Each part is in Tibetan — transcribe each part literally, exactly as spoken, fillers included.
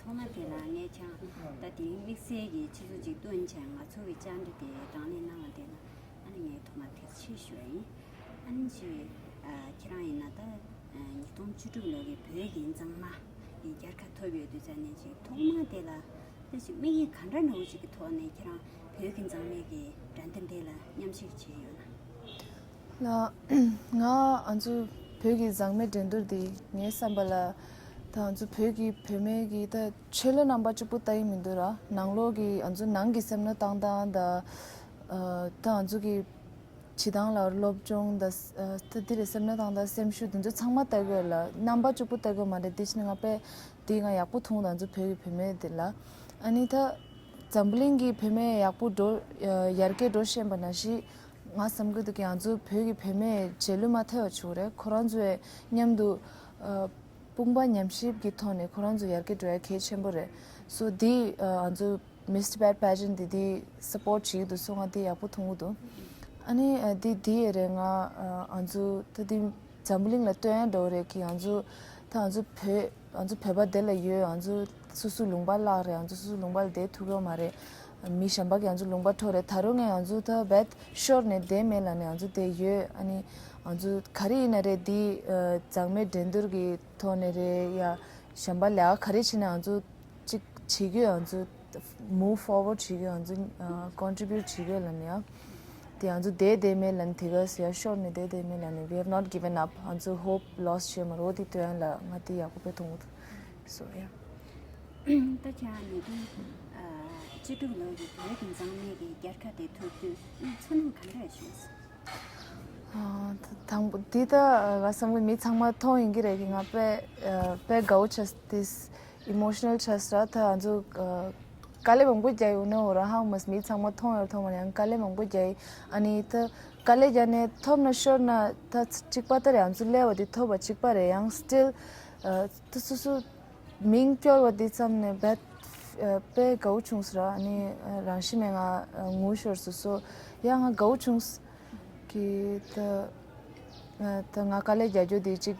ཐོག་མ་དེ་ལ་ངས་ཀྱང་ད་དེ་རིང་དམིགས་བསལ་གྱི་ཆུ་ཚོད་ཅིག་བཏོན་བྱས་ང་ཚོ་གི་བཅར་འདྲི་དེ་དང་ལེན་གནང་བ་དེ་ལ་ཨ་ནི་ངས་ཐོག་མར་ཐུགས་རྗེ་ཆེ་ཞུ་བ་ཡིན། ཨ་ནི་ཅིག་ཁྱེད་རང་ཡིན་ན་ད་ཉིས་སྟོང་བཅུ་དྲུག་ལོ་གི་བོད་ཀྱི་མཛངས་མ་ཡི་རྒྱལ་ཁ་ཐོབ་ཡོད་དུས་ཙང་ནས་ཅིག་ཐོག་མ་དེ་ལ་ད་ཅིག་དམིགས་ཡུལ་ག་འདྲ་འདྲ་བོ་ཅིག་གི་ཐོག་ནས་ཁྱེད་རང་བོད་ཀྱི་མཛངས་མའི་གི་འགྲན་བསྡུར་དེ་ལ་མཉམ་ཞུགས་བྱས་ཡོད་ན། ལ། ང་ང་ཚོ་བོད་ཀྱི་མཛངས་མའི་འགྲན་བསྡུར་འདི་ངའི་བསམ་པ་ལ་ད་ང་ཚོ་བོད་ཀྱི་བུད་མེད་ཀྱི་ད་ཆོས་ལུགས་རྣམ་པ་གཅིག་པུ་ལྟ་ཡི་མི་འདུག་ར། ནང་ལོགས་ཀྱི་ང་ཚོ་ནང་གི་སེམས་ནང་བཏང་སྟངས་ད་ད་ང་ཚོ་གི་བྱེད་སྟངས་ལ་སློབ་སྦྱོང་ད་ད་འདི་རེད། སེམས་ནང་བཏང་སྟངས་སེམས་ཤུགས་འདི་ཚོ་ཚང་མ་ལྟ་དགོས་ལ། རྣམ་པ་གཅིག་པུ་ལྟ་དགོས་མ་རེད། དེ་བཞིན་ང་དཔེ་དེ་ང་ཡག་པོ་མཐོང་ད་ང་ཚོ་བོད་ཀྱི་བུད་མེད་དེ་ལ། ཨ་ནི་ད་འཛམ་བུ་གླིང་གི་བུད་མེད་ཡག་པོ་འགྲོ་ཡར་རྒྱས་འགྲོ་བཞིན་པ་ནང་བཞིན། ང་བསམ་གྱི་འདུག་གི་ང་ཚོ་བོད་ཀྱི་བུད་མེད་རྗེས་ལུས་མ་ཐལ་བ་བྱུང་རེད། ཁོ་རང་ཚོའི་མཉམ་དུ་ཨ་དཔུང་པ་མཉམ་གཤིབ་ཀྱི་ཐོག་ནས་ཁོ་རང་ཚོ་ཡར་རྒྱས་འགྲོ་ཡ་གལ་ཆེན་པོ་རེད། སོ་འདི་ཨ་ང་ཚོ་Miss Tibet Pageant འདི་འདི་སི་པོར་བྱེད་ཀྱི་འདུག་སོ་ང་འདི་ཡག་པོ་མཐོང་གི་འདུག་ཨ་ནི་ཨ་འདི་འདི་ཡི་རེད། ང་ཨ་ང་ཚོ་ད་འདི་འཛམ་བུ་གླིང་ལ་སྟོན་ཡ་འགྲོ་རེད་གི་ང་ཚོ་ད་ང་ཚོ་བོད་ང་ཚོ་བོད་པ་དེ་ལ་ཡོད། ང་ཚོ་སོ་སོའི་ལུང་པ་བརླག་རེད། ང་ཚོ་སོ་སོའི་ལུང་པ་ལ་བསྡད་ཐུབ་ཡོད་མ་རེད། མི་གཞན་པ་གིས་ང་ཚོ་ལུང་པ་འཕྲོག་རེད། ད་རུང་ངས་ང་ཚོ་ད་བེད་ཤོར་ནས་བསྡད་མེད་ལབ་ནས་ང་ཚོ་བསྡད་ཡོད། ཨ་ནི་ང་ཚོ་ག་རེ་ཡིན་ན་རེད། འདི་ཨ་མཛངས་མའི་འགྲན་བསྡུར་གི་ཐོག་ནས་རེད་ཡ་གཞན་པ་ལས་ཀ་ག་རེ་བྱས་ན་ང་ཚོ་གཅིག་བྱེད་ཀྱི་ཡོད། ང་ཚོ་move forward བྱེད་ཀྱི་ཡོད། ང་ཚོ་ཨ་contribute བྱེད་ཀྱི་ཡོད་ལབ་ནས་ཡ། དེ་ང་ཚོ་བསྡད་བསྡད་མེད་ལབ་ནས་དེ་ག་ཡ་ཤོར་ནས་བསྡད་བསྡད་མེད་ལབ་ནས། We have not given up. ང་ཚོ་hope lost བྱས་མ་རེད། འོ་དེ་སྟོན་ཡ་ལ་ང་དེ་ཡག་པོ་དཔེ་མཐོང་གི་འདུག་སོ་ཡ། ད་ཁྱེད་རང་ཉིས་སྟོང་བཅུ་དྲུག་ལོ་གི་བོད་ཀྱི་མཛངས་མའི་གི་རྒྱལ་ཁ་དེ་ཐོབ་དུས་ཚོར་སྣང་ག་འདྲ་བྱུང་སོང་། ཨ་ད་དང་པོ་འདི་ད་ང་བསམ་གི་མི་ཚང་མ་མཐོང་ཡིན་གྱི་རེད་གི་ང་དཔེ་ཨ་དཔེ་དགའ་བོ་བྱས། This emotional བྱས་ར། ད་ང་ཚོ་ཨ་དཀའ་ལས་མང་པོ་རྒྱག་ཡོད་ནོ་ར། ཧང་མ་མི་ཚང་མ་མཐོང་ཡོད་མཐོང་མ་ཡང་དཀའ་ལས་མང་པོ་རྒྱག་ཡིན། ཨ་ནི་ད་དཀའ་ལས་རྒྱག་ནས་ཐོབ་ན་ཤོར་ན་ད་གཅིག་པ་ད་རེད། ང་ཚོ་སླེབས་པ་འདི་ཐོབ་པ་གཅིག་པ་རེད། ཡང་still ཨ་ད་སོ་སོ་མིང་སྐྱོར་བ་འདི་བསམ་ནས་བེད་ཨ་དཔེ་དགའ་བོ་བྱུང་སོང་ར། ཨ་ནི་ཨ་རང་ཤི་མེད་ང་ཨ་ངུ་ཤོར་སོང་། སོ་ཡང་ང་དགའ་བོ་བྱུང་སོང་གི་ད་ཨ་ད་ང་དཀའ་ལས་རྒྱག་རྒྱུ་དེ་གཅིག་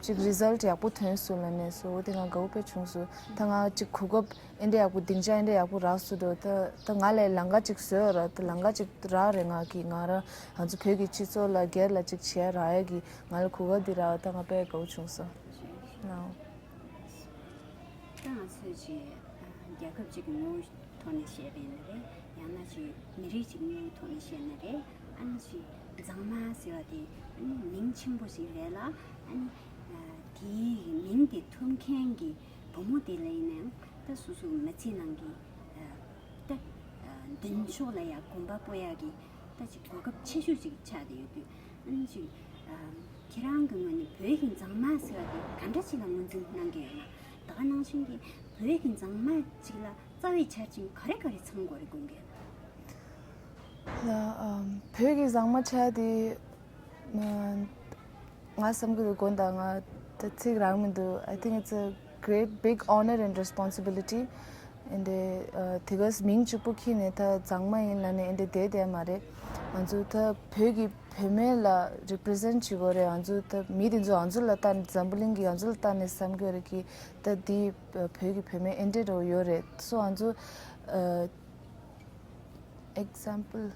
གཅིག་result ཡག་པོ་ཐོན་སོང་ལབ་ནས། སོ་འོ་དེ་ང་དགའ་བོ་དཔེ་བྱུང་སོང་། ད་ང་གཅིག་གོ་སྐབས་ཨེ་འདྲ་ཡག་པོ་སྡིངས་ཆ་ཨེ་འདྲ་ཡག་པོ་རག་སོང་འགྲོ། ད་ད་ང་ལ་ལམ་ཁ་གཅིག་བཟོས་ར། ད་ལམ་ཁ་གཅིག་རག་རེད། ང་གི་ང་རང་ང་ཚོ་བོད་ཀྱི་སྤྱི་ཚོགས་ལ་སྒེར་ལ་གཅིག་བྱས་རག་ཡ་གི་ང་ལ་གོ་སྐབས་འདི་རག་ད་ང་དཔེ་དགའ་བོ་བྱུང་སོང་། ད་ང་ཚོས་ཅིག་རྒྱལ་ཁབ་ཅིག་གི་ངོ་བོ་ཐོག་ནས་བཤད་པ་ཡིན་ན་རེད། ཡང་ན་ཅིག་མི་རིགས་ཅིག་གི་ངོ་བོ་ཐོག་ནས་བཤད་ན་རེད། ཨ་ནི་ཅིག་མཛངས་མ་ཟེར་བ་དེ་ཨ་ནི་མིང་ཆེན་པོ་ཞིག་རེད་ལ། ཨ་ནི་དེའི་མིང་དེ་ཐོབ་མཁན་གྱི་བུ་མོ་དེ་ལ་ཡིན་ནའང་ད་སོ་སོ་མི་ཚེ་ནང་གི་ད་མདུན་ཕྱོགས་ལ་ཡ་གོམ་པ་སྤོ་ཡག་གི་ད་ཅིག་གོ་སྐབས་ཆེ་ཤོས་ཅིག་ཆགས་བསྡད་ཡོད་དུས། ཨ་ནི་ཅིག་ཁྱེད་རང་གི་ངོས་ནས་བོད་ཀྱི་མཛངས་མ་ཟེར་བ་དེ་ག་འདྲ་ཅིག་ལ་ངོས་འཛིན་གནང་གི་ཡོད་ན། ད་ག་ནང་བཞིན་གྱི་བོད་ཀྱི་མཛངས་མ་ཅིག་ལ་རྩ་བའི་ཆ་རྐྱེན་ག་རེ་ག་རེ་ཚང་དགོས་རེད་དགོངས་ཀྱི་ཡོད་ན། ལ་ཨམ་བོད་ཀྱི་མཛངས་མ་ཆགས་དེ་ང་བསམ་གྱི་འདུག་དགོངས་དག་ང་ད་ཚིག་རག་མི་འདུག I think it's a great big honor and responsibility. ཨེ་འདྲས་དེ་ག་མིང་གཅིག་པུ་ཁྱེར་ནས་ད་མཛངས་མ་ཡིན་ལབ་ནས་ཨེ་འདྲས་བསྡད་བསྡད་མ་རེད། ང་ཚོ་ད་བོད་ཀྱི་བུད་མེད་ལ་represent བྱེད་དགོས་རེད། ང་ཚོ་ད་མི་དེ་ཚོ་ང་ཚོ་ལ་ལྟ་ནས་འཛམ་བུ་གླིང་གི་ང་ཚོ་ལ་ལྟ་ནས་བསམ་གྱི་རེད་གི་ད་འདི་བོད་ཀྱི་བུད་མེད་ཨེ་འདྲས་འདྲ་བོ་ཡོད་རེད། སོ་ང་ཚོ་example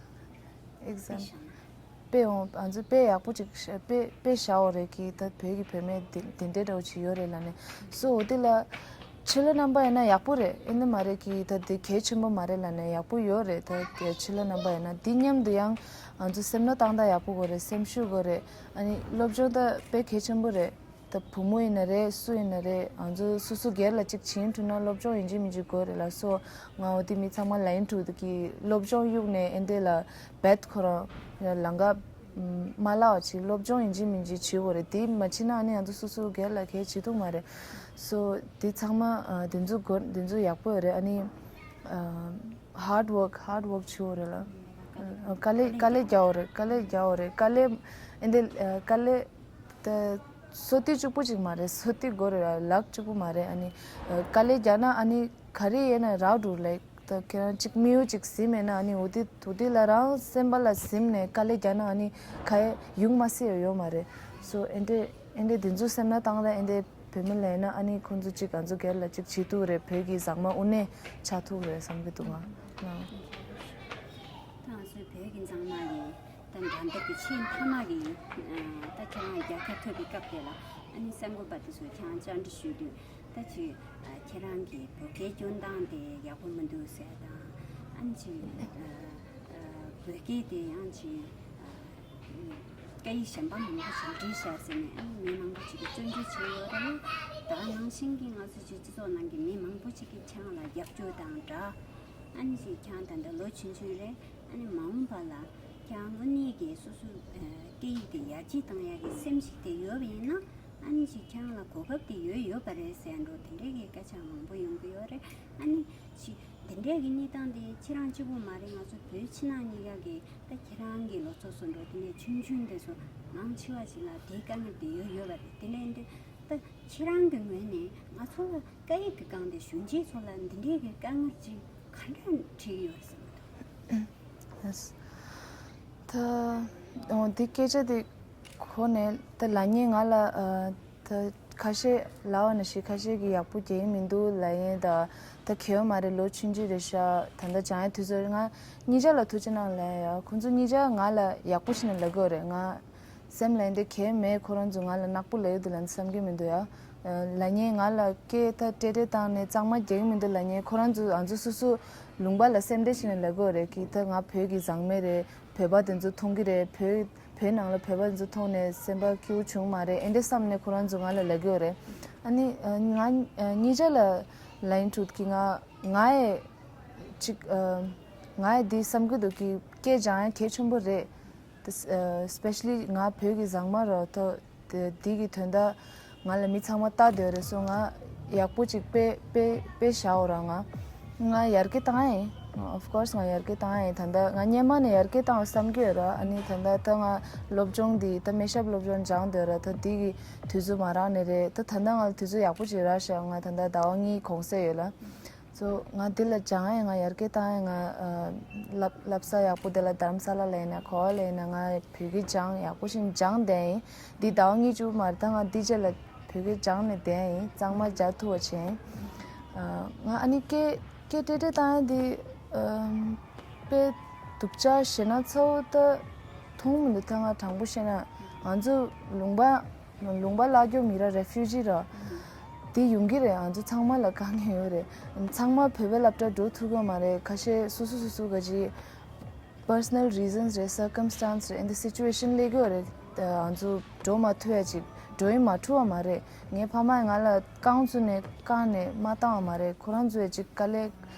example དཔེ་འོང་ང་ཚོ་དཔེ་ཡག་པོ་ཅིག་དཔེ་དཔེ་བཞག་འོ་རེད་གི་ད་བོད་ཀྱི་བུད་མེད་དེ་དེ་འདྲས་འདྲ་བོ་ཅིག་ཡོད་རེད་ལབ་ནས། སོ་འོ་དེ་ལ་ཕྱི་ལོ་རྣམ་པ་ཡིན་ན་ཡག་པོ་རེད། ཨེ་འདྲས་མ་རེད་གི་ད་དེ་གལ་ཆེན་པོ་མ་རེད་ལབ་ནས། ཡག་པོ་ཡོད་རེད། ད་དེ་ཕྱི་ལོ་རྣམ་པ་ཡིན་ན་དེ་མཉམ་དུ་ཡང་ང་ཚོ་སེམས་ནང་བཏང་སྟངས་ཡག་པོ་དགོས་རེད། སེམས་ཤུགས་དགོས་རེད། ཨ་ནི་སློབ་སྦྱོང་ད་དཔེ་གལ་ཆེན་པོ་རེད། ད་བུ་མོ་ཡིན་ན་རེད། སུ་ཡིན་ན་རེད། ང་ཚོ་སོ་སོ་སྒེར་ལ་གཅིག་བྱེད་ཐུབ་ན་སློབ་སྦྱོང་ཡིན་གཅིག་མིན་གཅིག་དགོས་རེད་ལ། སོ་ང་འོ་དེ་མི་ཚང་མ་ལ་ཡིན་ཐུབ་འདུག་གི་སློབ་སྦྱོང་གཡུག་ནས་ཨེ་འདྲས་ལ་བེད་ཁོ་རང་ལམ་ཁ་མ་བརླག་པ་ཅིག་སློབ་སྦྱོང་ཡིན་གཅིག་མིན་གཅིག་བྱེད་དགོས་རེད། དེ་མ་བྱེད་ན་ཨ་ནི་ང་ཚོ་སོ་སོ་སྒེར་ལ་གལ་བྱེད་ཐུབ་མ་རེད། སོ་དེ་ཚང་མ་ཨ་དེ་ཚོ་དགོས། དེ་ཚོ་ཡག་པོ་ཡོད་རེད། ཨ་ནི་ཨ་hard work hard work བྱེད་དགོས་རེད་ལ། ཨ་དཀའ་ལས་དཀའ་ལས་རྒྱག་དགོས་རེད། དཀའ་ལས་རྒྱག་དགོས་རེད། དཀའ་ལས་ཨེ་འདྲས་ཨ་དཀའ་ལས་ད་སོ་ཏི་གཅིག་པུ་ཅིག་མ་རེད། སོ་ཏི་དགོས་རེད་ལག་གཅིག་པུ་མ་རེད། ཨ་ནི་ཨ་དཀའ་ལས་རྒྱག་ན་ཨ་ནི་ག་རེ་ཡིན་ན་རག་འགྲོ་ལེགས། ད་ཁྱེད་རང་གཅིག་དམིགས་ཡུལ་གཅིག་ཟིན་མེད་ན་ཨ་ནི་འོ་དེ་འོ་དེ་ལ་རང་སེམས་པ་ལ་ཟིན་ནས་དཀའ་ལས་རྒྱག་ན་ཨ་ནི་ག་ཡེ་ཡོང་མ་སྲིད་ཡོད་མ་རེད། སོ་ཨེ་འདྲས་ཨེ་འདྲས་དེ་ཚོ་སེམས་ནང་བཏང་ན་ཨེ་འདྲས་ བོད་མི་ལབ་ན་ཨ་ནི་ཁོང་ཚོ་གཅིག་ང་ཚོ་སྒེར་ལ་གཅིག་བྱེད་ཐུབ་རེད། བོད་ཀྱི་ཟངས་དམར་དངོས་གནས་ཆགས་ཐུབ་རེད་བསམ་གྱི་འདུག་ང་། ད་ང་ཚོའི་བོད་ཀྱི་ཟངས་དམར་གྱི་ད་འགྲན་བསྡུར་གྱི་ཆེས་མཐའ་མ་གི་ད་ཁྱེད་རང་རྒྱལ་ཁ་ཐོབ་པའི་སྐབས་དེ་ལ་ཨ་ནི་གསར་འགོད་པ་དེ་ཚོས་ཁྱེད་རང་བཅར་འདྲི་ཞུས་དུས། ད་ཅིག་ཁྱེད་རང་གི་བོད་སྐད་སྐྱོན་སྟངས་དེ་ཡག་པོ་མི་འདུག་ཟེར་དང་། ཨ་ནི་ཅིག་བོད་སྐད་དེ་ཡང་ཅིག་སྐད་ཡིག་གཞན་པ་མང་པོ་ཞིག་འབྲི་བཞག་ཟེར་ནས་ཨ་ནི་མི་མང་པོ་ཞིག་གིས་བརྩོན་འགྲུས་བྱས་ཡོད་རེད། ད་ག་ནང་བཞིན་གྱི་ང་ཚོ་ཅིག་སྤྱི་ཚོགས་ནང་གི་མི་མང་པོ་ཞིག་གིས་ཁྱེད་རང་ལ་རྒྱབ་སྐྱོར་དང་སྦྲགས། ཨ་ནི་ཅིག་ཁྱེད་རང་ད་ལྟ་ལོ་ཆུང་ཆུང་རེད། ཨ་ནི་མ་འོངས་པ་ལ་ཁྱེད་རང་དངོས་གནས་ཀྱི་སོ་སོའི་སྐད་ཡིག་དེ་ཡར་རྒྱས་གཏང་ཡག་གི་སེམས་ཤིག་དེ་ཡོད་པ་ཡིན་ན། ཨ་ནི་ཅིག་ཁྱེད་རང་ལ་གོ་སྐབས་དེ་ཡོད་ཡོད་པ་རེད་ཟེར་འགྲོ་དེ་འདྲའི་གི་སྐད་ཆ་མང་པོ་ཡོང་གི་ཡོད་རེད། ཨ་ནི་ཅིག་དེ་འདྲའི་གི་གནས་སྟངས་དེ་ཁྱེད་རང་གཅིག་པུ་མ་རེད། ང་ཚོ་བོད་ཕྱི་ནང་གཉིས་ཀ་གི་ད་ཁྱེད་རང་གི་ལོ་ཚོད་སོ་འགྲོ་དེ་ནས་ཆུང་ཆུང་དེ་ཚོ་མང་ཆེ་བ་ཞིག་ལ་དེའི་དཀའ་ངལ་དེ་ཡོད་ཡོད་པ་རེད། དེ་ནས་འདི་ད་ཁྱེད་རང་གི་ངོས་ནས་ང་ཚོ་ལ་སྐད་ཡིག་གི་སྒང་དེ་ཞུགས་རྗེས་ཚོ་ལ་འདི་འདྲའི་གི་དཀའ་ངལ་ཅིག་ག་འདྲ་འཕྲད་ཀྱི་ཡོད་རེད་བསམ་གྱི་འདུག་ད་འོ་འདི་སྐད་ཆ་དེ་གོ་ནས་ད་ལབ་མཁན་ང་ལ་ཨ་ད་ཁ་ཤས་ལབ་པ་ནང་བཞིན་ཁ་ཤས་ཀྱིས་ཡག་པོ་རྒྱག་གི་མི་འདུག་ལབ་མཁན། ད་ད་གལ་མ་རེད། ལོ་ཆུང་ཆུང་རེད་ཤག་ད་ལྟ་སྦྱང་ཡག་དུས་ཚོད་རེད། ང་གཉིས་ཆ་ལ་ཐུགས་རྗེ་གནང་ལབ་ཡ། ཁོང་ཚོ་གཉིས་ཆ་ང་ལ་ཡག་པོ་བྱས་ནས་ལབ་ཀྱི་ཡོད་རེད། ང་སེམས་ལ་འདི་གལ་མེད། ཁོ་རང་ཚོ་ང་ལ་ནག་པོ་ལབ་ཡོད་འདུག་ལབ་བསམ་གྱི་མི་འདུག་ཡ། ལབ་མཁན་ང་ལ་སྐད་ད་ཏྲེ་ཏྲེ་བཏང་ནས་གཙང་མ་རྒྱག་གི་མི་འདུག་ལབ་མཁན་ཁོ་རང་ཚོ་ང་ཚོ་སོ་སོ་ལུང་པ་ལ་སེམས་ཁྲལ་བྱས་ནས་ལབ་ཀྱི་ཡོད་རེད། གི་ད་ང་བོད་ཀྱི་ཟངས་མ་རེད། བོད་པ་དེ་ཚོ་མཐོང་གི་རེད། བོད་བོད་ནང་ལ་བོད་པ་དེ་ཚོ་མཐོང་ནས་སེམས་པ་སྐྱིད་པོ་བྱུང་མ་རེད། ཨེ་འདྲ་བསམ་ནས་ཁོ་རང་ཚོ་ང་ལ་ལབ་ཀྱི་ཡོད་རེད། ཨ་ནི་ང་གཉིས་ཆ་ལ་ལབ་ཡིན་འདུག་གི་ང་ང་ཡི་ཅིག་ང་ཡི་འདི་བསམ་གྱི་འདུག་གི་སྐད་སྦྱང་ཡ་གལ་ཆེན་པོ་རེད། དེ་ཨ་སི་པེ་ཤ་ལི་ང་བོད་ཀྱི་ཟངས་མ་རེད། ད་དེ་འདི་གི་དོན་དག་ང་ལ་མི་ཚང་མ་ལྟ་བསྡད་རེད་སོང་། ང་ཡག་པོ་ཅིག་དཔེ་དཔེ་དཔེ་བཞག་འོ་ར། ང་ང་ཡར་རྒྱས་བཏང་ཡིན། Of course ང་ཡར་རྒྱས་བཏང་ཡིན། ད་ལྟ་ང་སྔོན་མ་ནས་ཡར་རྒྱས་བཏང་བསམ་གྱི་ཡོད་ར། ཨ་ནི་ད་ལྟ་ད་ང་སློབ་སྦྱོང་འདི་ད་སྨན་ཞབས་སློབ་སྦྱོང་སྦྱང་བསྡད་ར། ད་འདི་གི་དུས་ཚོད་མ་རག་ནས་རེད། ད་ད་ལྟ་ང་ལ་དུས་ཚོད་ཡག་པོ་ཅིག་རག་ཤག་ང་ད་ལྟ་ཟླ་བ་གཉིས་གུང་སེང་ཡོད་ལ། སོ་ང་འདི་ལ་སྦྱང་ཡ་ང་ཡར་རྒྱས་བཏང་ཡ་ང་ཨ་བསླབ་བསླབ་ས་ཡག་པོ་དེ་ལ་རྡ་རམ་ས་ལ་ལ་ཡིན་ན་ག་པ་ལ་ཡིན་ན་ང་བོད་སྐད་སྦྱང་ཡག་པོ་ཞིག་སྦྱང་བསྡད་ཡིན། འདི་ཟླ་བ་གཉིས་བཅུ་མ་རེད། ད་ང་འདི་རྗེས་ལ་བོད་སྐད་སྦྱང་ནས་བསྡད་ཡིན། གཙང་མ་རྒྱག་ཐུབ་པ་བྱས་ཡིན། ཨ་ང་ཨ་ནི་སྐད་སྐད་ཏྲེ་ཏྲེ་བཏང་ཡ་འདི་ཨ་དཔེ་སྡུག་ཅག་ཞེ་ན་ཚ་བོ་ད་མཐོང་མི་འདུག་ད་ང་དྲང་པོ་བཤད་ན་ང་ཚོ་ལུང་པ། ལུང་པ་བརླག་རྒྱུ་མི་ར་རེ་ཕུ་ཇི་ར། དེ་ཡོང་གི་རེད། ང་ཚོ་ཚང་མ་ལ་དཀའ་ངལ་ཡོད་རེད། ཚང་མ་བོད་པའི་སློབ་གྲྭ་འགྲོ་ཐུབ་ཀྱི་མ་རེད། ཁ་ཤས་སོ་སོ་སོ་སོ་ག་ཅི་personal reasons རེད། circumstance རེད། འདི་situation སླེབས་ཀྱི་ཡོད་རེད། ང་ཚོ་འགྲོ་མ་ཐུབ་ཡ་ཅིག་འགྲོ་ཡིན་མ་འཁྲུལ་བ་མ་རེད། ངའི་ཕ་མ་ང་ལ་རྐང་བཙུགས་ནས་བཀག་ནས་མ་བཏང་བ་མ་རེད། ཁོ་རང་ཚོས་ཅིག་དཀའ་ལས་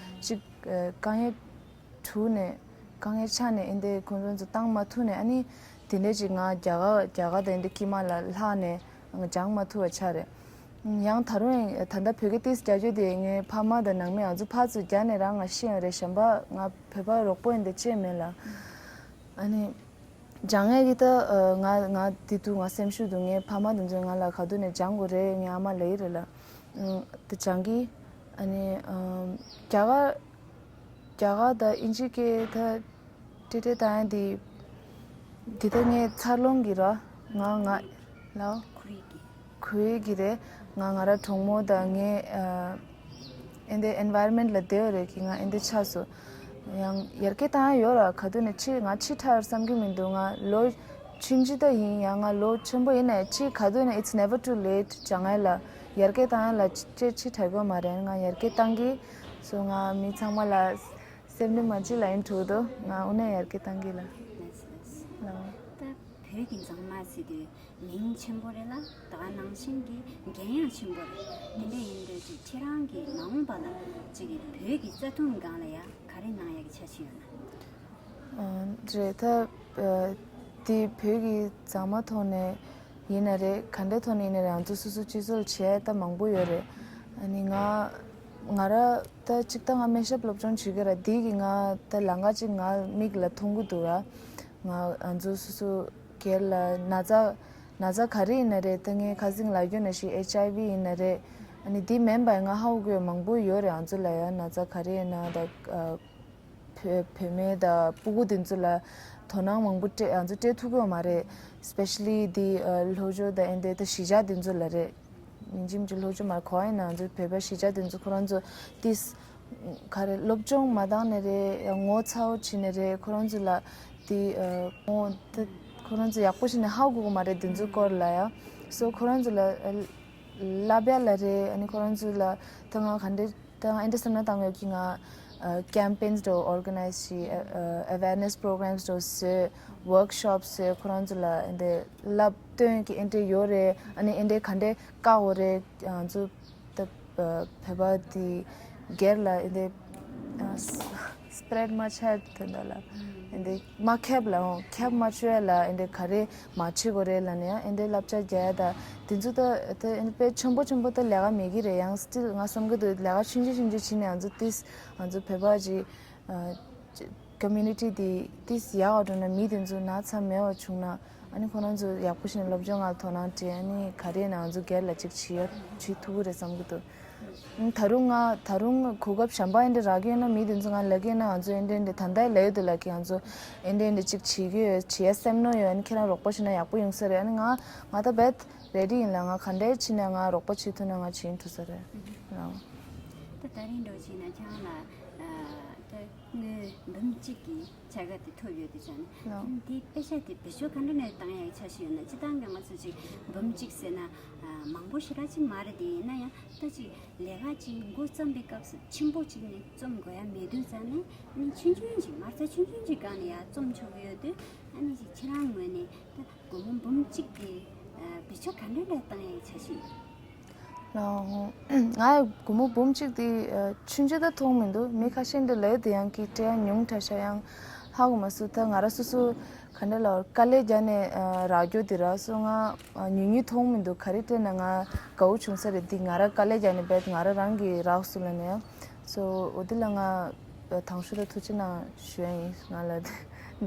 ཅིག་དཀའ་ངལ། གྲུ་ནས་དཀའ་ངལ་ཆགས་ནས་ཨེ་འདྲ་ཁོང་ཚོ་ཚོ་བཏང་མ་ཐུབ་ནས། ཨ་ནི་དེ་འདྲ་ཅིག་ང་རྒྱ་གར་རྒྱ་གར་དང་ཨེ་འདྲ་དཀྱིལ་མ་ལ་ལྷག་ནས་ང་སྦྱང་མ་ཐུབ་པ་ཆགས་རེད། ཡང་ད་རུང་ད་ལྟ་བོད་སྐད་ཏོག་ཙམ་རྒྱག་རྒྱུ་དེ་ངའི་ཕ་མ་དང་ནང་མི་ང་ཚོ་ཕར་ཚུར་རྒྱག་ནས་རང་ང་ཤེས་ཡོད་རེད། གཞན་པ་ང་བོད་པ་རོགས་པོ་ཨེ་འདྲ་ཅིག་མེད་ལ། ཨ་ནི་སྦྱང་ཡས་ཀྱི་ད་ང་ང་དེ་དུས་ང་སེམས་ཤུགས་འདུག་ངའི་ཕ་མ་དེ་ཚོས་ང་ལ་ག་དུས་ནས་སྦྱང་དགོས་རེད། ངའི་ཨ་མ་ལབ་ཀྱི་རེད་ལ། དེ་སྦྱང་གི། ཨ་ནི་རྒྱ་གར། རྒྱ་གར་དང་དབྱིན་ཇི་སྐད་ད་ཏྲེ་ཏྲེ་བཏང་ཡ་འདི། འདི་ད་ངའི་འཚར་ལོངས་ཀྱི་ར། ང་ང་ལའོ། ཁོ་རེ་གི་རེད། ང་ང་ར་གྲོགས་མོ་དང་ངའི་ཨ་ཨེ་འདྲ་environment ལ་བསྡད་ཡོད་རེད། གི་ང་ཨེ་འདྲ་ཆགས་སོང་། ཡང་ཡར་རྒྱས་བཏང་ཡ་ཡོད་ར། ག་དུས་ནས་ཕྱིར་ང་ཕྱི་དྲགས་བསམ་གྱི་མི་འདུག་ང་ལོ་ཆུང་ཆུང་ད་ཡིན། ཡང་ང་ལོ་ཆེན་པོ་ཡིན་ནའི་ཕྱིར་ག་དུས་ནས་it's never too late སྦྱང་ཡ་ལ། ཡར་རྒྱས་བཏང་ཡ་ལ་ཅེས་ཕྱི་དྲགས་དགོས་མ་རེད། ང་ཡར་རྒྱས་བཏང་གི། སོ་ང་མི་ཚང་མ་ལ་སེམས་ནི་མ་ཅི་ལ་ཡིན་འགྲོ་དོ། ང་དངོས་གནས་ཡར་རྒྱས་བཏང་གི་ལ། ལགས་སོ་ལགས་སོ། ལགས། ད་བོད་ཀྱི་ཟངས་དམར་ཟེར་དུས་མིང་ཆེན་པོ་རེད་ལ། ད་ག་ནང་བཞིན་གྱི་འགན་ཡང་ཆེན་པོ་རེད། དེ་འདྲ་ཡིན་དུས་ཅིག་ཁྱེད་རང་གི་མ་འོངས་པ་ལ་ཅིག་གི་བོད་ཀྱི་རྩ་དོན་སྒང་ལ་ཡ་ག་རེ་གནང་ཡ་གི་འཆར་གཞི་ཡོད་ན། ཨ་རེད། ད་ཨ་དེ་བོད་ཀྱི་ཟངས་དམར་ཐོག་ནས་ཡིན་ན་རེད། ག་འདྲའི་ཐོག་ནས་ཡིན་ན་རེད། ང་ཚོ་སོ་སོ་སྤྱི་ཚོགས་བྱས་ད་མང་པོ་ཡོད་རེད། ཨ་ནི་ང་ང་ར་ད་གཅིག་ད་ང་སྨན་ཞབས་སློབ་སྦྱོང་བྱེད་ཀྱི་ར། དེ་གི་ང་ད་ལམ་ཁ་ཅིག་ང་མིག་ལ་མཐོང་གི་འདུག་ར། ང་ང་ཚོ་སོ་སོ་སྒེར་ལ་ན་ཚ་ན་ཚ་ག་རེ་ཡིན་ན་རེད། ད་ངས་ཁ་སང་ལབ་རྒྱུ་ནང་བཞིན་ཨེཆ་ཨའི་ཝི་ཡིན་ན་རེད། ཨ་ནི་དེ་མིན་པའི་ང་ཧ་གོ་གི་མང་པོ་ཡོད་རེད། ང་ཚོ་ལ་ཡ་ན་ཚ་ག་རེ་ཡིན་ན་ད་བོད་བུད་མེད་དང་སྤུ་གུ་དེ་ཚོ་ལ་དོ་སྣང་མང་པོ་སྤྲད། ང་ཚོ་སྤྲད་ཐུབ་ཀྱི་ཡོད་མ་རེད། སི་པེ་ཤ་ལི་དེ་ལྷོ་ཕྱོགས་དང་ཨེ་འདྲ་ད་གཞིས་ཆགས་དེ་ཚོ་ལ་རེད། མིང་ཅིག་མིང་ཅིག་ལྷོ་ཕྱོགས་མར་གོ་བ་ཡིན་ན་ང་ཚོའི་བོད་པ་གཞིས་ཆགས་དེ་ཚོ་ཁོ་རང་ཚོ་ཏིས་ག་རེ་སློབ་སྦྱོང་མ་བཏང་ནས་རེད། ངོ་ཚ་བོ་བྱས་ནས་རེད། ཁོ་རང་ཚོ་ལ་དེ་ངོ་དེ་ཁོ་རང་ཚོ་ཡག་པོ་བྱས་ནས་ཧ་གོ་གི་མ་རེད། དེ་ཚོའི་སྐོར་ལ་ཡ། སོ་ཁོ་རང་ཚོ་ལ་བསླབ་ཡ་ལ་རེད། ཨ་ནི་ཁོ་རང་ཚོ་ལ་ད་ང་ག་འདྲ་ད་ང་ཨེ་འདྲ་སེམས་ནང་བཏང་ཡོད་ཀི། ང་campaigns་འདྲ་organize་བྱས། awareness programs་འདྲ་བཟོས། workshops་བཟོས། ཁོ་རང་ཚོ་ལ་ཨེ་འདྲ་བསླབ་སྟོན་གི་ཨེ་འདྲ་ཡོད་རེད། ཨ་ནི་ཨེ་འདྲ་ག་འདྲ་བཀག་དགོས་རེད། ང་ཚོ་ད་བོད་པ་དེ་སྒེར་ལ་ཨེ་འདྲ་spread་མ་བྱས་དོན་དག་ལ་ཨེ་འདྲ་མ་ཁྱབ་ལ་ཁྱབ་མ་བཅུག་ཡ་ལ་ཨེ་འདྲ་ག་རེ་མ་བྱེད་དགོས་རེད་ལབ་ནས་ཡང་ཨེ་འདྲ་བསླབ་བྱ་རྒྱག་ཡ་ད་དེ་ཚོ་ད་ད་ཨེ་འདྲ་དཔེ་ཆེན་པོ་ཆེན་པོ་ད་ལས་ཀ་མེད་ཀི་རེད། ཡང་still་ང་བསམ་གི་འདུག་ལས་ཀ་ཆུང་ཆུང་ཆུང་ཆུང་བྱས་ནས་ང་ཚོ་ཏིས་ང་ཚོ་བོད་པ་ཅིག community་དེ་ཏིས་ཡག་པ་འགྲོ་ན། མི་དེ་ཚོ་ན་ཚ་མེད་པ་བྱུང་ན་ཨ་ནི་ཁོ་རང་ཚོ་ཡག་པོ་བྱས་ནས་སློབ་སྦྱོང་ལ་དོ་སྣང་སྤྲད། ཨ་ནི་ག་རེ་ཡིན་ན་ང་ཚོ་སྒེར་ལ་ཅིག་བྱེད་ཡ་བྱེད་ཐུབ་ཀྱི་རེད་བསམ་གི་འདུག་ད་རུང་ང་ད་རུང་གོ་སྐབས་གཞན་པ་ཨེ་འདྲ་རག་གི་ཡོད་ན་མི་དེ་ཚོ་ང་ལབ་ཀྱི་ཡོད་ན་ང་ཚོ་ཨེ་འདྲ་ཨེ་འདྲ་ད་ལྟ་ལབ་ཡོད་འདུག་ལབ་ཀྱི། ང་ཚོ་ཨེ་འདྲ་ཨེ་འདྲ་ཅིག་བྱེད་ཀྱི་ཡོད། བྱེད་ཡ་སེམས་ནོར་ཡོད། ཨ་ནི་ཁྱེད་རང་རོགས་པ་བྱས་ན་ཡག་པོ་ཡོང་ས་རེད། ཨ་ནི་ང་ང་ད་རྦད་ready་ཡིན་ལ། ང་ག་འདྲ་བྱས་ན་ང་རོགས་པ་བྱེད་ཐུབ་ན་ང་བྱེད་ཐུབ་ས་རེད་ལ། ད་ད་རིང་འགྲོ་བྱས་ན་ཁྱེད་རང་ལ་ད་དངུལ་འབུམ་གཅིག་གི་ཆ་ག་དེ་ཐོབ་ཡོད་དེ་ཙང་ནི་ལགས། འདི་དཔེ་ཆ་དེ་བེད་སྤྱོད་ག་འདྲ་ནས་བཏང་ཡག་འཆར་གཞི་ཡོད་ན། སྤྱིར་བཏང་གི་ང་ཚོ་ཅིག་འབུམ་གཅིག་ཟེར་ན་མང་པོ་ཞེ་དྲག་ཅིག་མ་རེད། དེ་ཡིན་ན་ཡང་ད་ཅིག་ལས་ཀ་ཅིག་འགོ་བརྩམས་པའི་སྐབས་སུ་ཆེན་པོ་ཅིག་ནས་རྩོམ་དགོས་ཡ་མེད་དུས་ཙང་ནས་ནི་ཆུང་ཆུང་ཅིག་མ་རྩ་ཆུང་ཆུང་ཅིག་སྒང་ནས་ཡ་རྩོམ་ཆོག་གི་ཡོད་དུས། ཨ་ནི་ཅིག་ཁྱེད་རང་ངོས་ནས་ད་སྒོར་མོ་འབུམ་གཅིག་དེ་བེད་སྤྱོད་ག་འདྲ་འདྲ་བཏང་ཡག་འཆར་གཞི་ཡོད། ལགས། ང་ཡང་སྒོར་མོ་འབུམ་གཅིག་དེ་ཆུང་ཆུང་ད་མཐོང་མི་འདུག་མི་ཁ་ཤས་འདྲ་ལབ་ཡོད་དེ། ཡང་གི་སྤྲད་ཡ་ཉུང་དྲགས་ཤག་ཡང་ཧ་གོ་མ་སོང་། ད་ང་རང་སོ་སོ་ག་འདྲ་ལབ་དཀའ་ལས་རྒྱག་ནས་རག་རྒྱུ་དེ་རག་སོང་། ང་ཉུང་ཉུང་མཐོང་མི་འདུག་ག་རེ་སྤྲད་ན་ང་དགའ་བོ་བྱུང་ས་རེད། འདི་ང་རང་དཀའ་ལས་རྒྱག་ནས་རྦད་ང་རང་རང་གི་རག་སོང་ལབ་ནས་ཡང་། སོ་འོ་དེ་ལ་ང་དང་ཤོས་དང་ཐུགས་རྗེ་གནང་ཞུ་ཡ་ཡིན། ང་ལ་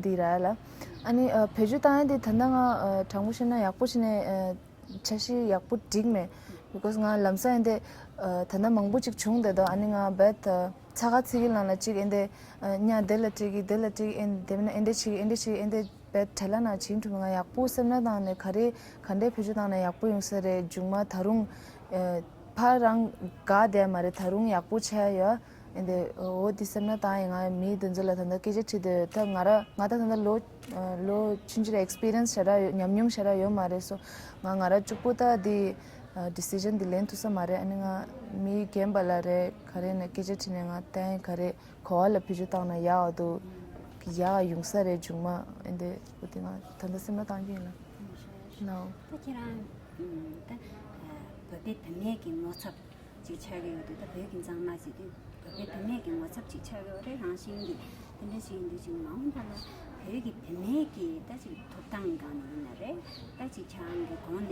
འདི་རག་ལ། ཨ་ནི་བེད་སྤྱོད་བཏང་ཡ་དེ་ད་ལྟ་ང་དྲང་པོ་བཤད་ན་ཡག་པོ་བྱས་ནས་འཆར་གཞི་ཡག་པོ་སྒྲིག་མེད། Because ང་ལམ་སང་ཡིན་ཏེ་ད་ལྟ་མང་པོ་ཅིག་བྱུང་བསྡད་འདུག་ཨ་ནི་ང་རྦད་ཚ་ཁ་ཚིག་གི་ནང་ལ་ཅིག་ཡིན་ཏེ་ཉ་དེ་ལ་སྤྲད་ཀྱི་དེ་ལ་སྤྲད་ཀྱི་ཨེ་དེ་མིན་ན་ཨེ་འདྲ་བྱེད་ཀྱི་ཨེ་འདྲ་བྱེད་ཀྱི་ཨེ་འདྲ་རྦད་བྲེལ་ལ་ནང་བྱེད་ཐུབ། ང་ཡག་པོ་སེམས་ནང་བཏང་ནས་ག་རེ་ག་འདྲའི་བེད་སྤྱོད་བཏང་ན་ཡག་པོ་ཡོང་ས་རེད། མཇུག་མ་ད་རུང་ཕར་རང་དགའ་བསྡད་མ་རེད། ད་རུང་ཡག་པོ་བྱས་ཡོད། ཨེ་འདི་འོ་འདི་སེམས་ནང་བཏང་ཡིན། ང་མི་དེ་ཚོ་ལ་ད་ལྟ་སྐད་ཆ་དྲིས་དུས་ད་ང་ར་ང་ད་ད་ལྟ་ལོ་ལོ་ཆུང་ཆུང་ར་experience་ཞེ་དྲག་ཡོད། ཉམས་མྱོང་ཞེ་དྲག་ཡོད་མ་རེད། སོ་ང་ང་ར་གཅིག་པུ་ད་འདི་decision་འདི་ལེན་ཐུབ་ས་མ་རེད། ཨ་ནི་ང་མི་རྒན་པ་ལ་རེད་ག་རེ་ནས་སྐད་ཆ་དྲིས་ནས་ང་བསྟན་ག་རེ་གོ་བ་ལ་བེད་སྤྱོད་བཏང་ན་ཡག་འདུག་ཡག་ཡོང་ས་རེད་མཇུག་མ། ཨེ་འདི་འོ་འདི་ང་ད་ལྟ་སེམས་ནང་བཏང་གི་ཡིན་ལ། ནའོ། ད་ཁྱེད་རང་ད་བོད་པའི་བུད་མེད་ཀྱི་ངོ་ཚབ་ཅིག་ཆགས་ཀྱི་ཡོད་དུས། ད་བོད་ཀྱི་མཛངས་མ་ཟེར་དུས་བོད་པའི་བུད་མེད་ཀྱི་ངོ་ཚབ་ཅིག་ཆགས་ཀྱི་ཡོད་རེད། རང་བཞིན་གྱིས་དེ་འདྲ་ཞིག་ཡིན་དུས་ཅིག་མ་འོངས་པ་ལ་བོད་ཀྱི་བུད་མེད་ཀྱི་ད་ཅིག་ཐོབ་ཐང་སྒང་ནས་ཡིན་ན་རེད། ད་ཅིག་ཁྱེད་རང་གིས་གོང་ནས་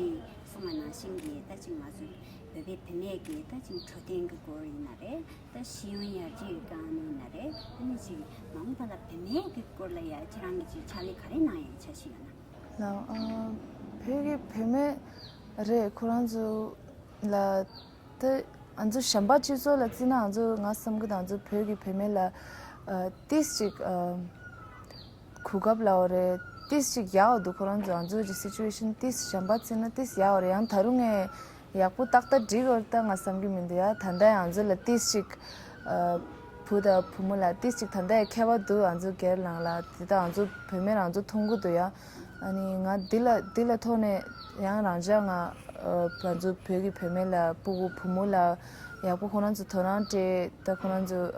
གསུངས་པ་ནང་བཞིན་གྱི་ད་ཅིག་ང་ཚོ་བོད་པའི་བུད་མེད་ཀྱི་ད་ཅིག་འཕྲོད་བསྟེན་གྱི་སྐོར་ཡིན་ན་རེད། ད་ཤེས་ཡོན་ཡར་རྒྱས་ཀྱི་སྒང་ནས་ཡིན་ན་རེད། ཨ་ནི་ཅིག་མ་འོངས་པ་ལ་བུད་མེད་ཀྱི་སྐོར་ལ་ཡ་ཁྱེད་རང་གིས་ཅིག་ཕྱག་ལས་ག་རེ་གནང་ཡག་འཆར་གཞི་ཡོད་ན། ལགས། ཨ་བོད་ཀྱི་བུད་མེད་རེད། ཁོ་རང་ཚོ་ལ་ད་ང་ཚོ་གཞན་པ་སྤྱི་ཚོགས་ལ་བརྩིས་ན་ང་ཚོ་ང་བསམ་གི་ད་ང་ཚོ་བོད་ཀྱི་བུད་མེད་ལ་ཨ་ཏིས་ཅིག་ཨ་གོ་སྐབས་ལབ་དགོས་རེད། ཏིས་ཅིག་ཡག་པོ་འདུག་ཁོ་རང་ཚོ་ང་ཚོ་གི་situation་ཏིས་གཞན་པ་བརྩིས་ན་ཏིས་ཡག་པོ་རེད། ཡང་ད་རུང་ངས་ཡག་པོ་ཏག་ཏག་འགྲིག་ཡོད་ད་ང་བསམ་གི་མི་འདུག་ཡ། ད་ལྟ་ང་ཚོ་ལ་ཏིས་ཅིག་ཨ་བུ་དང་བུ་མོ་ལ་ཏིས་ཅིག་ད་ལྟ་ཡ་ཁྱད་པར་འདུག་ང་ཚོ་སྒེར་ནང་ལ་དེ་ད་ང་ཚོ་བུད་མེད་རང་ཚོ་མཐོང་གི་འདུག་ཡ། ཨ་ནི་ང་འདི་ལ་འདི་ལ་ཐོག་ནས་ཡང་རང་ཅག་ང་ཨ་ང་ཚོ་བོད་ཀྱི་བུད་མེད་ལ་སྤུ་གུ་བུ་མོ་ལ་ཡག་པོ་ཁོ་རང་ཚོ་དོ་སྣང་སྤྲད། ད་ཁོ་རང་ཚོ་ཨ་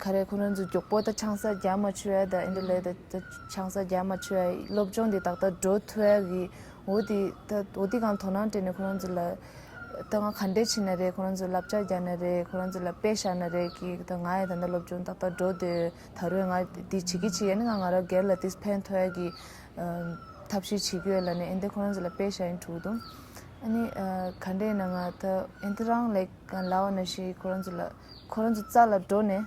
ག་རེ་ཁོ་རང་ཚོ་མགྱོགས་པོ་ད་ཆང་ས་རྒྱག་མ་བཅུག་ཡ། ད་ཨེ་འདྲ་ལས་ད་ད་ཆང་ས་རྒྱག་མ་བཅུག་ཡ། སློབ་སྦྱོང་འདི་ཏག་ཏག་འགྲོ་ཐུབ་ཡ་གི་འོ་དེ་ད་འོ་དེ་གང་དོ་སྣང་སྤྲད་ནས་ཁོ་རང་ཚོ་ལ་ད་ང་ག་འདྲས་བྱས་ན་རེད། ཁོ་རང་ཚོ་བསླབ་བྱ་རྒྱག་ན་རེད། ཁོ་རང་ཚོ་ལ་དཔེ་བཞག་ན་རེད་གི། ད་ང་ཡི་ད་ལྟ་སློབ་སྦྱོང་ཏག་ཏག་འགྲོ་འདོད། ད་རུང་ང་འདི་བྱེད་ཀྱི་བྱེད་ཡ་ནི་ང་ང་རང་སྒེར་ལ་དེ་ཕན་ཐོགས་ཡ་གི་ཐབས་ཤེས་བྱེད་ཀྱི་ཡོད་ལབ་ནས་ཨེ་འདྲས་ཁོ་རང་ཚོ་ལ་དཔེ་བཞག་ཡིན་འགྲོ་གི་འདུག་ཨ་ནི་ག་འདྲས་ན་ང་ད་ཨེ་འདྲས་རང་ལེགས། གང་ལབ་པ་ནང་བཞིན་ཁོ་རང་ཚོ་ལ་ཁོ་རང་ཚོ་རྩ་ལ་འགྲོ་ནས་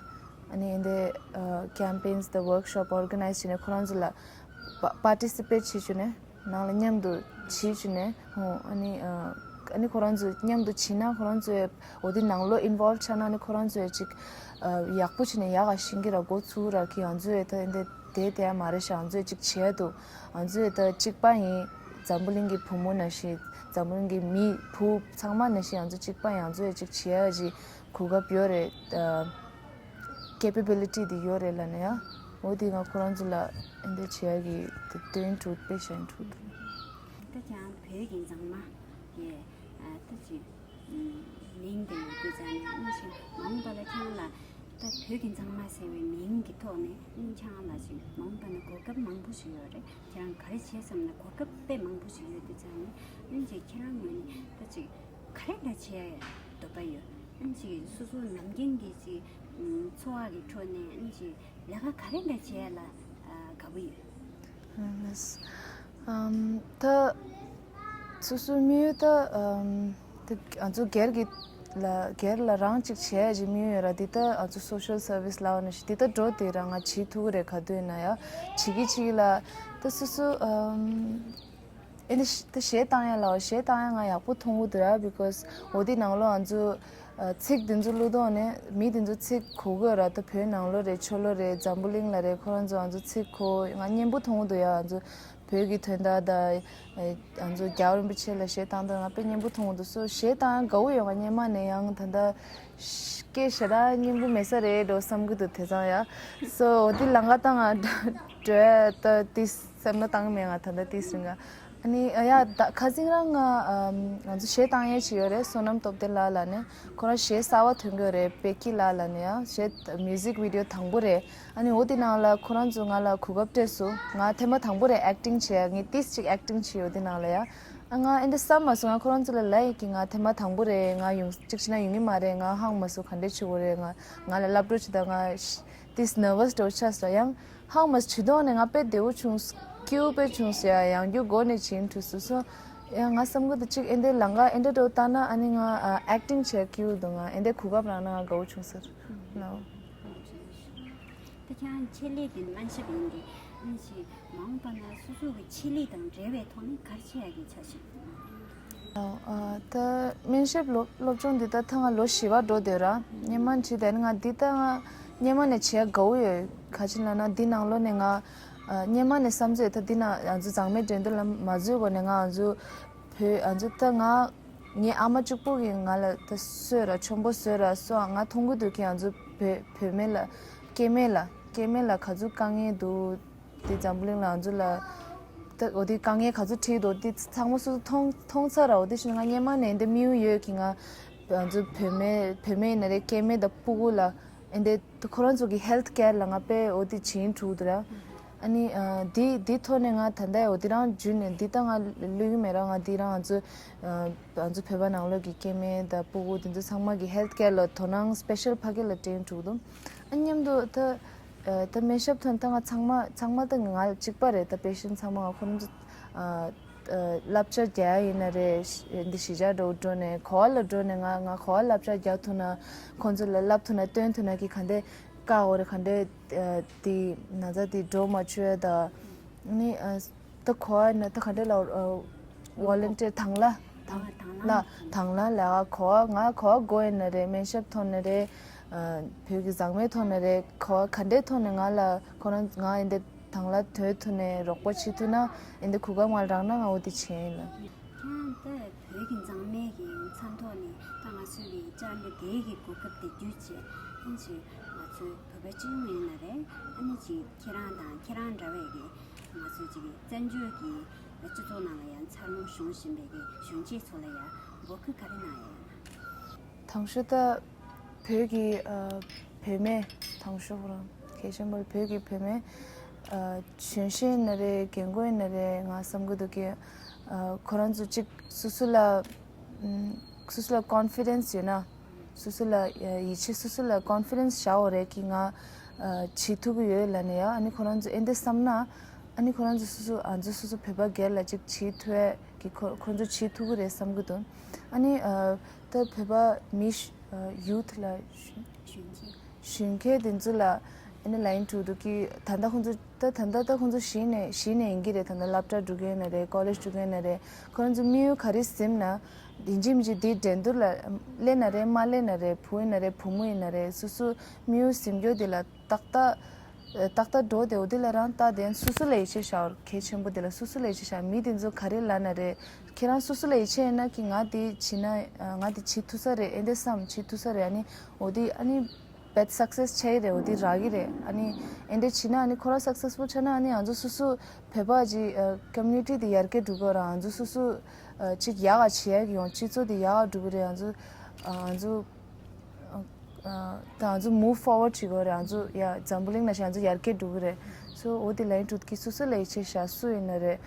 ཨ་ནི་འདི་campaigns་དང་workshop་organize་བྱས་ནས་ཁོ་རང་ཚོ་ལ་participate་བྱེད་བཅུག་ནས་ནང་ལ་མཉམ་དུ་བྱེད་བཅུག་ནས་ཧོ་ཨ་ནི་ཨ་ནི་ཁོ་རང་ཚོ་མཉམ་དུ་བྱེད་ན་ཁོ་རང་ཚོའི་འོ་དེ་ནང་ལོགས་involve་ཆགས་ན་ཨ་ནི་ཁོ་རང་ཚོའི་ཅིག་ཡག་པོ་བྱས་ནས་ཡག་ག་ཤེས་ཀྱི་ར་འགོ་ཚུགས་ར་གི་ང་ཚོའི་ད་འདི་དེ་དེ་མ་རེད་ཤག་ང་ཚོས་ཅིག་བྱས་འདུག་ང་ཚོས་ད་གཅིག་པ་ཡིན། འཛམ་བུ་གླིང་གི་བུ་མོ་ནང་བཞིན་འཛམ་བུ་གླིང་གི་མི་བུ་ཚང་མ་ནང་བཞིན་ང་ཚོ་གཅིག་པ་ཡང་ཚོ་ཡ་གཅིག་བྱེད་ཡ་གི་གོ་སྐབས་ཡོད་རེད། ཨ། capability དེ་ཡོད་རེད་ལབ་ནས་ཡ། འོ་དེ་ང་ཁོ་རང་ཚོ་ལ་ཨེ་འདྲ་བྱེད་ཡ་གི་དེ་སྟོན་ཐུབ་དཔེ་བཞག་ཐུབ་འདུག་ད་ཀྱང་བོད་ཀྱི་མཛངས་མ་གི་ཨ་ད་ཅིག་མིང་དེ་ཡོད་དུས་ཙང་ནས་དངོས་གཞི་མ་འོངས་པ་ལ་ཁྱེད་རང་ལ་ད་བོད་ཀྱི་མཛངས་མ་ཟེར་བའི་མིང་གི་ཐོག་ནས་ཨ་ནི་ཁྱེད་རང་ལ་ཅིག་མ་འོངས་པ་ན་གོ་སྐབས་མང་པོ་ཞིག་ཡོད་རེད། ཁྱེད་རང་ག་རེ་བྱེད་བསམ་ན་གོ་སྐབས་དཔེ་མང་པོ་ཞིག་ཡོད་དུས་ཙང་ནས་ཨ་ནི་ཅིག་ཁྱེད་རང་ངོས་ནས་ད་ཅིག་ག་རེ་འདྲ་བྱེད་ཡ་འདོད་པ་ཡོད། ཨ་ནི་ཅིག་སོ་སོ་ནམ་རྒྱུན་གྱི་ཅིག་འཚོ་བ་གི་ཁྲོད་ནས་ཨ་ནི་ཅིག་ལས་ཀ་ག་རེ་འདྲ་བྱེད་ཡ་ལ་ཨ་དགའ་པོ་ཡོད། ཨམ། ད་སོ་སོའི་དམིགས་ཡུལ་ད་ཨམ། ད་ང་ཚོ་སྒེར་གྱི་ལ་སྒེར་ལ་རང་གཅིག་བྱེད་ཡ་ཅིག་དམིགས་ཡུལ་ཡོད་ར། འདི་ད་ང་ཚོ་སོ་ཤལ་སར་བིས་ལབ་ནས་ཤི་འདི་ད་འགྲོ་དེ་ར་ང་བྱེད་ཐུབ་ཀྱི་རེད། ག་དུས་ཡིན་ན་ཡ་བྱེད་ཀྱི་བྱེད་ཀྱི་ལ་ད་སོ་སོ་ཨམ། ཨེ་འདི་ཤ་ད་གཞས་བཏང་ཡ་ལ་གཞས་བཏང་ཡ་ང་ཡག་པོ་མཐོང་གི་འདུག་ར། because འོ་དེ་ནང་ལོགས་ང་ཚོ་ཨ་ཚིག་དེ་ཚོ་བླུག་དོགས་ནས་མི་དེ་ཚོ་ཚིག་གོ་གི་ར། ད་བོད་ནང་ལོགས་རེད་ཕྱི་ལོགས་རེད་འཛམ་བུ་གླིང་ལ་རེད། ཁོ་རང་ཚོ་ང་ཚོ་ཚིག་གོ་ང་སྙན་པོ་མཐོང་གི་འདུག་ཡ། ང་ཚོ་བོད་ཀྱི་དོན་དག་དང་ཨེ་ང་ཚོ་རྒྱལ་བ་རིན་པོ་ཆེ་ལ་གཞས་བཏང་དོན་ང་དཔེ་སྙན་པོ་མཐོང་གི་འདུག་སོ་གཞས་བཏང་ཡ་དགའ་བོ་ཡོད། ང་སྔོན་མ་ནས་ཡང་ད་ལྟ་སྐད་ཞེ་དྲག་སྙན་པོ་མེད་ས་རེད་འགྲོ་བསམ་གི་འདུག་དེ་ཙང་ཡ། སོ་འོ་དེ་ལམ་ཁ་ད་ང་འགྲོ་ཡ་ད་ཏིས་སེམས་ལ་བཏང་མེད། ང་ད་ལྟ་ཏིས་རིང་ག་ཨ་ནི་ཡ་ད་ཁ་སང་རང་ང་ང་ཚོ་གཞས་བཏང་ཡས་ཅིག་ཡོད་རེད། བསོད་ནམས་སྟོབས་ལྡན་ལགས་ལབ་ནས་ཁོ་རང་གཞས་གསར་བ་ཐོན་གྱི་ཡོད་རེད། པེ་ཀི་ལགས་ལབ་ནས་ཡ་གཞས་མིའུ་ཟིག་བི་ཌི་ཡོ་དང་པོ་རེད། ཨ་ནི་འོ་དེ་ནང་ལ་ཁོ་རང་ཚོ་ང་ལ་གོ་སྐབས་སྤྲད་སོང་། ང་ཐེངས་མ་དང་པོ་རེད་ཨེག་ཊིང་བྱས། ངས་ཏིས་ཅིག་ཨེག་ཊིང་བྱས་འོ་དེ་ནང་ལ་ཡ། ཨ་ང་ཨེ་འདྲ་བསམ་མ་སོང་། ང་ཁོ་རང་ཚོ་ལ་ལབ་ཡིན་གྱི་ང་ཐེངས་མ་དང་པོ་རེད། ང་ཡོང་གཅིག་བྱས་ན་ཡོང་གི་མ་རེད། ང་ཧང་མ་སོང་ག་འདྲས་བྱེད་དགོས་རེད། ང་ང་ལ་སློབ་གྲྭ་ཆེ་ད་ང་ཏིས་ནར་ཝས་འདྲ་བོ་ཆགས་སོང་ཡང་། ཧང་མ་བྱེད་དོགས་ནས་ང་དཔེ་བདེ་བོ་བྱུང་། སྐྱིད་པོ་དཔེ་བྱུང་ཟེར་ཡ་ཡང་རྒྱུ་མགོ་ནས་བྱིན་འགྲོ་སོང་སོ། ཡང་ང་བསམ་གི་འདུག་གཅིག་ཨེ་འདྲའི་ལམ་ཁ་ཨེ་འདྲ་འགྲོ་བཏང་ན་ཨ་ནི་ང་ཨེག་ཊིང་བྱེད་སྐྱིད་པོ་འདུག་ང་ཨེ་འདྲའི་གོ་སྐབས་རག་ན་ང་དགའ་བོ་བྱུང་ཟེར་ལའོ། ད་ཁྱེད་རང་ཆེད་ལས་དེ་སྨན་ཞབས་ཡིན་ཏེ་ཨ་ནི་ཞིག་མ་འོངས་པ་ན་སོ་སོ་གི་ཆེད་ལས་དང་འབྲེལ་བའི་ཐོག་ནས་ག་རེ་བྱེད་ཡ་གི་འཆར་གཞི། ད་སྨན་ཞབས་སློབ་སློབ་སྦྱོང་འདི་ད་ཐ་ང་ལོ་བཞི་པ་འགྲོ་སྡོད་ར། སྔོན་མ་བྱས་དེ་ནི་ང་འདི་ད་ང་སྔོན་མ་ནས་བྱེད་དགའ་བོ་ཡོད། ག་ཅི་ལབ་ན་འདི་ནང་ལོགས་ནས་ང་སྔོན་མ་ནས་བསམ་ཚོད་ད་འདི་ན་ང་ཚོ་མཛངས་མའི་འགྲན་བསྡུར་ལ་མ་འཛུལ་གོང་ནས་ང་ང་ཚོ་བོད་ང་ཚོ་ད་ང་ངའི་ཨ་མ་གཅིག་པུ་གིས་ང་ལ་ད་གསོས་ར་ཆོམ་པོ་བཟོས་ར་སོ་ང་མཐོང་གི་འདུག་གི་ང་ཚོ་བོད་བུད་མེད་ལ་སྐྱེ་དམན་ལ་སྐྱེ་དམན་ལ་ག་ཚོད་དཀའ་ངལ་འདུག་དེ་འཛམ་བུ་གླིང་ལ་ང་ཚོ་ལ་ད་འོ་དེ་དཀའ་ངལ་ག་ཚོད་འཕྲད་འདུག་དེ་ཚང་མ་སོ་སོ་མཐོང་མཐོང་ཚར་ར། འོ་དེ་བཞིན་ང་སྔོན་མ་ནས་འདི་དམིགས་ཡུལ་ཡོད་ཀྱི་ང་ང་ཚོ་བུད་མེད་བུད་མེད་ཡིན་ན་རེད་སྐྱེ་དམན་དང་ཕྲུ་གུ་ལ་ཨེ་འདི་ཁོ་རང་ཚོ་གི་ཧེལ་ཐི་ཀེར་ལ་ང་དཔེ་འོ་དེ་བྱིན་འགྲོ་གི་འདུག་ར། ཨ་ནི་འདི་འདི་ཐོག་ནས་ང་ད་ལྟ་འོ་དེ་རང་བརྒྱུད་ནས་འདི་ད་ང་ལོས་ཀྱི་མེད་ར། ང་འདི་རང་ང་ཚོ་ང་ཚོ་བོད་པ་ནང་ལོགས་ཀྱི་སྐྱེ་དམན་དང་ཕྲུ་གུ་དེ་ཚོ་ཚང་མ་གི་ཧེལ་ཐི་ཀེར་ལ་དོ་སྣང་སི་པེ་ཤལ་ཕ་གི་ལ་སྤྲད་འགྲོ་གི་འདུག་ཨ་མཉམ་དུ་ད། ད་སྨན་ཞབས་ཐོན་ད་ང་ཚང་མ་ཚང་མ་ད་ང་གཅིག་པ་རེད། ད་པེ་ཤན་ཚང་མ་ང་ཁོ་རང་ཚོ་བསླབ་བྱ་རྒྱག་ཡ་ཡིན་ན་རེད། འདི་གཞིས་ཆགས་འགྲོ་འགྲོ་ནས་ག་པར་ལ་འགྲོ་ནས་ང་ང་ག་པར་བསླབ་བྱ་རྒྱག་ཐུབ་ན་ཁོང་ཚོ་ལ་བསླབ་ཐུབ་ན་སྟོན་ཐུབ་ན་གི་ག་འདྲས་བཀག་འོ་རེད། ག་འདྲས་དེ་ན་ཚ་དེ་འགྲོ་མ་བཅུག་ཡ་ད་ནི། ད་ག་པར་ན་ད་ག་འདྲ་ལ་ཝོ་ལན་ཊི་ཡར་དང་བླངས་དང་བླངས་ལ་དང་བླངས་ལ་ག་པར་ང་ག་པར་དགོས་ཡིན་ན་རེད། སྨན་ཞབས་ཐོག་ནས་རེད། བོད་ཀྱི་མཛངས་མའི་ཐོག་ནས་རེད། ག་པར་ག་འདྲའི་ཐོག་ནས་ང་ལ་ཁོ་རང་ང་ཨེ་འདྲ་དང་བླངས་ཐོན་ཐུབ་ནས་རོགས་པ་བྱེད་ཐུབ་ན་ཨེ་འདྲ་གོ་སྐབས་ང་ལ་རག་ན་ང་འོ་དེ་བྱེད་ཡིན་ལ། ཁྱེད་རང་ད་བོད་ཀྱི་མཛངས་མའི་གི་མཚན་ཐོག་ནས་ད་ང་ཚོའི་གི་བཅར་འདྲི་དེའི་གི་གོ་སྐབས་དེ་བརྒྱུད་བྱས་ཨ་ནི་ཅིག་ང་ཚོའི་བོད་པ་སྤྱི་ཡོངས་ཡིན་ན་རེད། ཨ་ནི་ཅིག་ཁྱེད་རང་དང་ཁྱེད་རང་འདྲ་བའི་གི་ང་ཚོའི་ཅིག་བཙན་བྱོལ་གྱི་སྤྱི་ཚོགས་ནང་ལ་ཡང་འཚར་ལོངས་བྱུང་བཞིན་པའི་གི་གཞོན་སྐྱེས་ཚོ་ལ་ཡང་འབོད་སྐུལ་ག་རེ་གནང་ཡ་ཡོད་ན། དང་ཤོས་ད་བོད་ཀྱི་ཨ་བུད་མེད་དང་ཤོས་ཁོ་རང་གལ་ཆེན་པོ་རེད། བོད་ཀྱི་བུད་མེད་ཨ་གཞོན་སྐྱེས་ཡིན་ན་རེད། རྒན་རྒོན་ཡིན་ན་རེད། ང་བསམ་གི་འདུག་གི་ཨ་ཁོ་རང་ཚོ་གཅིག་སོ་སོ་ལ་ཨམ་སོ་སོ་ལ་ཀོན་ཕི་ཌེན་སི་ཡོད་ན། སོ་སོ་ལ་ཡིད་ཆེས་སོ་སོ་ལ་ཀོན་ཕི་ཌེན་སི་བཞག་འོ་རེད་ཀྱི་ང་བྱེད་ཐུབ་ཀྱི་ཡོད་ལབ་ནས་ཡ། ཨ་ནི་ཁོ་རང་ཚོ་ཨེ་འདྲ་བསམ་ན་ཨ་ནི་ཁོ་རང་ཚོ་སོ་སོ་ཨ་ཚོ་སོ་སོ་བོད་པ་སྒེར་ལ་ཅིག་བྱེད་ཐུབ་ཡས་ཀྱི་ཁོ་ཁོ་ཚོ་བྱེད་ཐུབ་ཀྱི་རེད་བསམ་གྱི་འདུག་ཨ་ནི་ད་བོད་པ་མི་ཡུ་ཐི་ལ་གཞོན་སྐྱེས་གཞོན་སྐྱེས་དེ་ཚོ་ལ་ཨ་ནི་ལ་ཡིན་དྲུག་འདུག་གི་ད་ལྟ་ཁོ་ཚོ་ད་ད་ལྟ་ད་ཁོང་ཚོ་གཞི་ནས་གཞི་ནས་ཡིན་གྱི་རེད། ད་ལྟ་སློབ་གྲྭ་འགྲོ་གི་ཡོད་ན་རེད། ཀོ་ལེཇ་འགྲོ་གི་ཡོད་ན་རེད། ཁོ་རང་ཚོ་དམིགས་ཡུལ་ག་རེ་ཟིན་ན་ཡིན་གཅིག་མིན་གཅིག་འདིའི་འགྲན་བསྡུར་ལ་སླེབས་ན་རེད། མ་སླེབས་ན་རེད། བུ་ཡིན་ན་རེད། བུ་མོ་ཡིན་ན་རེད། སོ་སོ་དམིགས་ཡུལ་ཟིན་རྒྱུ་དེ་ལ་ཏག་ཏག་ ཏག་ཏག་འགྲོ་དེ་འོ་དེ་ལ་རང་ལྟ་དེ་སོ་སོ་ལ་ཡིད་ཆེས་བྱ་བར་གལ་ཆེན་པོ། དེ་ལ་སོ་སོ་ལ་ཡིད་ཆེས་བྱ། མི་དེ་ཚོ་ག་རེ་ལབ་ན་རེད། ཁྱེད་རང་སོ་སོ་ལ་ཡིད་ཆེས་ཡིན་ན་གི་ང་དེ་བྱེད་ན་ང་དེ་བྱེད་ཐུབ་ས་རེད། ཨེ་འདྲ་བསམ་བྱེད་ཐུབ་ས་རེད། ཨ་ནི་འོ་དེ་ཨ་ནི་བེད་སག་སེས་ཆགས་ཀྱི་རེད། འོ་དེ་རག་གི་རེད། ཨ་ནི་ཨེ་འདྲ་བྱེད་ན་ཨ་ནི་ཁོ་རང་སག་སེས་ཕུལ་ཆགས་ན་ཨ་ནི་ང་ཚོ་སོ་སོ་བོད་པ་ཅིག་ཀོ་མུ་ནི་ཊི་དེ་ཡར་རྒྱས་འགྲོ་གི་རེད། ང་ཚོ་སོ་སོ་ཅིག་ཡག་ག་བྱེད་ཡག་ཡོང་། སྤྱི་ཚོགས་དེ་ཡག་ག་འགྲོ་གི་རེད། ང་ཚོ་ང་ཚོ་ད་ང་ཚོ་མུབ་ཕོར་ཝརཌ་བྱེད་དགོས་རེད། ང་ཚོ་ཡ་འཛམ་བུ་གླིང་ནང་བཞིན་ང་ཚོ་ཡར་རྒྱས་འགྲོ་གི་རེད། སོ་འོ་དེ་ལ་ཡིན་འགྲོ་གི། སོ་སོ་ལ་ཡིད་ཆེས་བྱ། སུ་ཡིན་ན་རེད།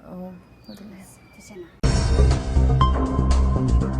འོ་དེ་ལ་ཡིན། ཐུགས་རྗེ་གནང་།